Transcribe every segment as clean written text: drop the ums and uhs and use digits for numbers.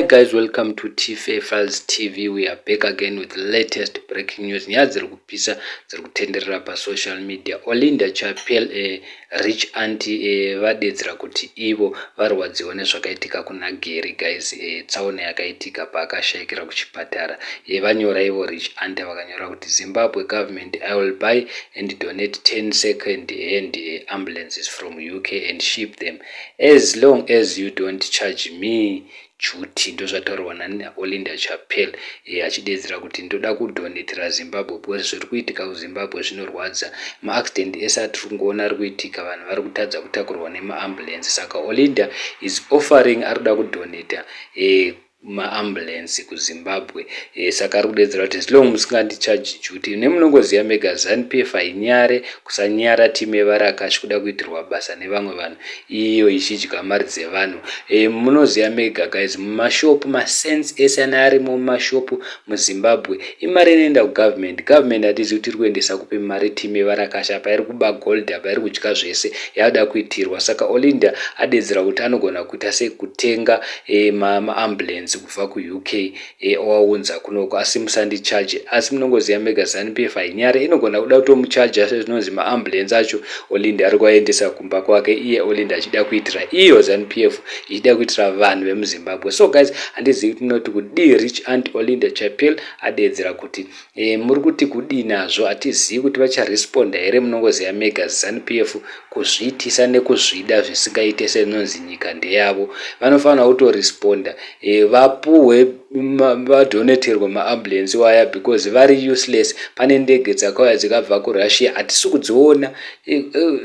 Guys, welcome to Tfa Files TV. We are back again with the latest breaking news. Nyaya dziri kupisa dziri kutenderera pasocial media. Olinda Chapel, Rich Auntie, vadedzera kuti ivo varwadziwa nezvakaitika kuna Gary, guys, tsaona yakaitika paakashayikira kuchipatara. Vanyora ivo Rich Auntie, vakanyora kuti, "Zimbabwe government, I will buy and donate 10 second hand ambulances from UK and ship them as long as you don't charge me duty." Ndozvataurwa naOlinda Chapel, achidedzera kuti ndoda kudonatera Zimbabwe because zviri kuitika kuZimbabwe zvinorwadza. Maaccident ese atiri kungoona ari kuitika, vanhu vari kutadza kutakurwa nemaambulance. Saka Olinda is offering, ari kuda kudonata maambulance kuZimbabwe. Saka ari kudedzera kuti as long musingandicharge duty. Nemunongoziva mega, ZANU PF hainyare, kusanyara timu yevarakashi, kuda kuitirwa basa nevamwe vanhu iyo ichidya mari dzevanhu. Munoziva mega, guys, mumashopu macents ese ana arimo mumashopu muZimbabwe imari inoenda kugovernment. Government hatizivi kuti iri kuendesa kupi mari. Timu yevarakashi apa iri kuba gold, apa iri kudya zvese, yakuda kuitirwa. Saka Olinda adedzera kuti anogona kuita sekutenga maambulance kubva kuUK, oaunza kunoko, asi musandicharge. Asi munongoziva mega, ZANU PF hainyare, inogona kuda kutomuchaja sezvinonzi maambulance acho Olinda ari kuaendesa kumba kwake, iye Olinda achida kuitira iyo ZANU PF, ichida kuitira vanhu vemuZimbabwe. So guys, handizivi kuti tinoti kudii. Rich Aunt Olinda Chapel adedzera kuti muri kuti kudii nazvo? Hatizivi kuti vacharesponda here. Munongoziva mega, ZANU PF kuzviitisa nekuzvida zvisingaite, sezvinonzi nyika ndeyavo. Vanofanira kutoresponda, vapuhwe, vadonaterwe maambulance waya because vari useless. Pane ndege dzakauya dzikabva kuRussia, hatisi kudziona.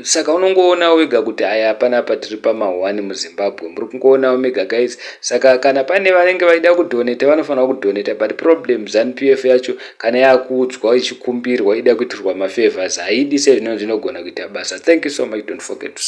Saka unongoona wega kuti aya panapa tiri pama1 muZimbabwe. Muri kungoonawo mega, guys. Saka kana pane vanenge vaida kudonata, vanofanira kudonata, but problem, ZANU PF yacho kana yakuudzwa, ichikumbirwa, ida kuitirwa mafavors, haidi sezvinonzi inogona kuita basa. Thank you so much. Don't forget to